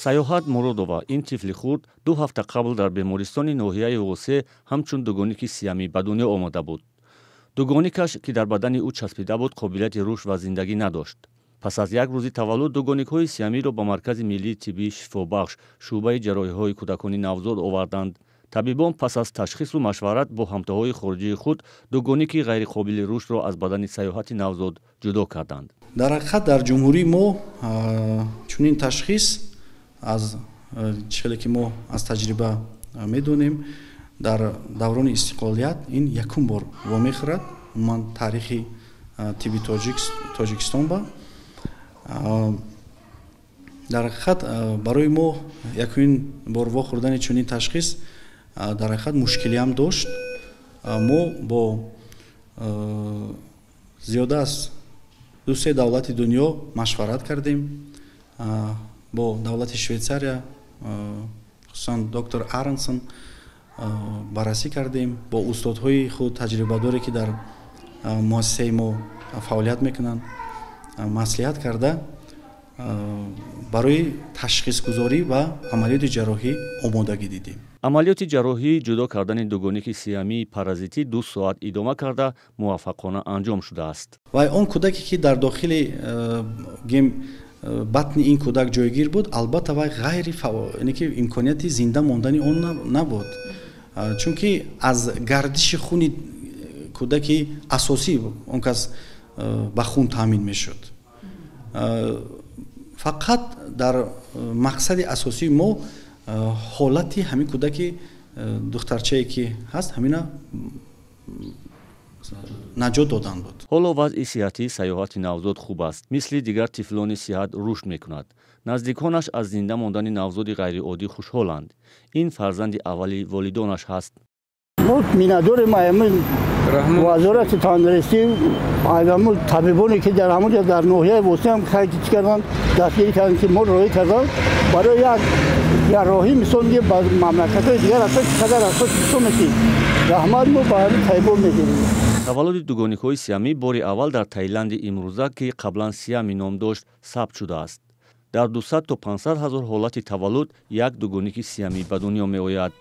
Саёҳат Муродова, ин тифли хурд, 2 ҳафта қабл дар бемористони ноҳияи Восе ҳамчун дугоники сиамӣ ба дунё омада буд. Дугоникаш, ки дар бадани ӯ часпида буд, қобилияти рушд ва зиндагӣ надошт. Пас аз як рӯзи таваллуд дугоникҳои сиамиро ба Маркази миллии тиббии шифобахш, шӯъбаи ҷарроҳиҳои кӯдакони навзод оварданд. Табибон пас аз ташхису машварат бо ҳамтоҳои хориҷии худ дугоники ғайриқобили рушдро аз бадани Саёҳати навзод ҷудо карданд. Дар ҳақиқат, дар ҷумҳурии мо чунин ташхис, аз чӣ хеле ки мо аз таҷриба медонем, дар даврони истиқлолият ин якум бор вомехӯрад. Умуман, таърихи тибби Тоҷикистон ба дар ҳақиқат барои мо якумин бор вохӯрдани чунин ташхис дар ҳақиқат мушкилиам дошт. Мо бо зиёда аз ду-се давлати дунё машварат кардем, бо давлати Швейтсария, хусусан доктор Аронсон, баррасӣ кардем, бо устодҳои худ таҷрибадоре, ки дар муассисаи мо фаъолият мекунанд, маслиҳат карда, барои ташхисгузорӣ ва амалиёти ҷарроҳӣ омодагӣ дидем. Амалиёти ҷарроҳии ҷудо кардани дугоники сиамии паразитӣ 2 соат идома карда, муваффақона анҷом шудааст. Ва он кӯдаке, ки дар дохили гем батни ин кӯдак ҷойгир буд, албатта вай ғайри ки имконияти зинда мондани он набуд, чунки аз гардиши хуни кӯдаки асосӣ он кас ба хун таъмин мешуд. Фақат дар мақсади асосии мо ҳолати ҳамин кӯдаки духтарчае, ки ҳаст, ҳамина наҷот додан буд. Ҳоло вазъи сиҳатии Саёҳати навзод хуб аст. Мисли дигар тифлони сиҳат рушд мекунад. Наздиконаш аз зинда мондани навзоди ғайриоддӣ хушҳоланд. Ин фарзанди аввали волидонаш ҳаст. Мо миннатдорем Вазорати тандурустӣ, ҳамун табибоне, ки дар ҳамун дар ноҳияи Восеам чӣ карданд, дастгирӣ карданд, ки мо роҳӣ карданд барои як ҷарроҳӣ. Мисол, ба мамлакатҳои дигар рафта, чӣ қадар рафта мешид. Раҳмат мо ба ҳамин табибон мегирем. Таваллуди дугоникҳои сиамӣ бори аввал дар Таиланди имрӯза, ки қаблан Сиами ном дошт, сабт шудааст. Дар 200 то 500 ҳазор ҳолати таваллуд як дугоники сиамӣ ба дунё меояд.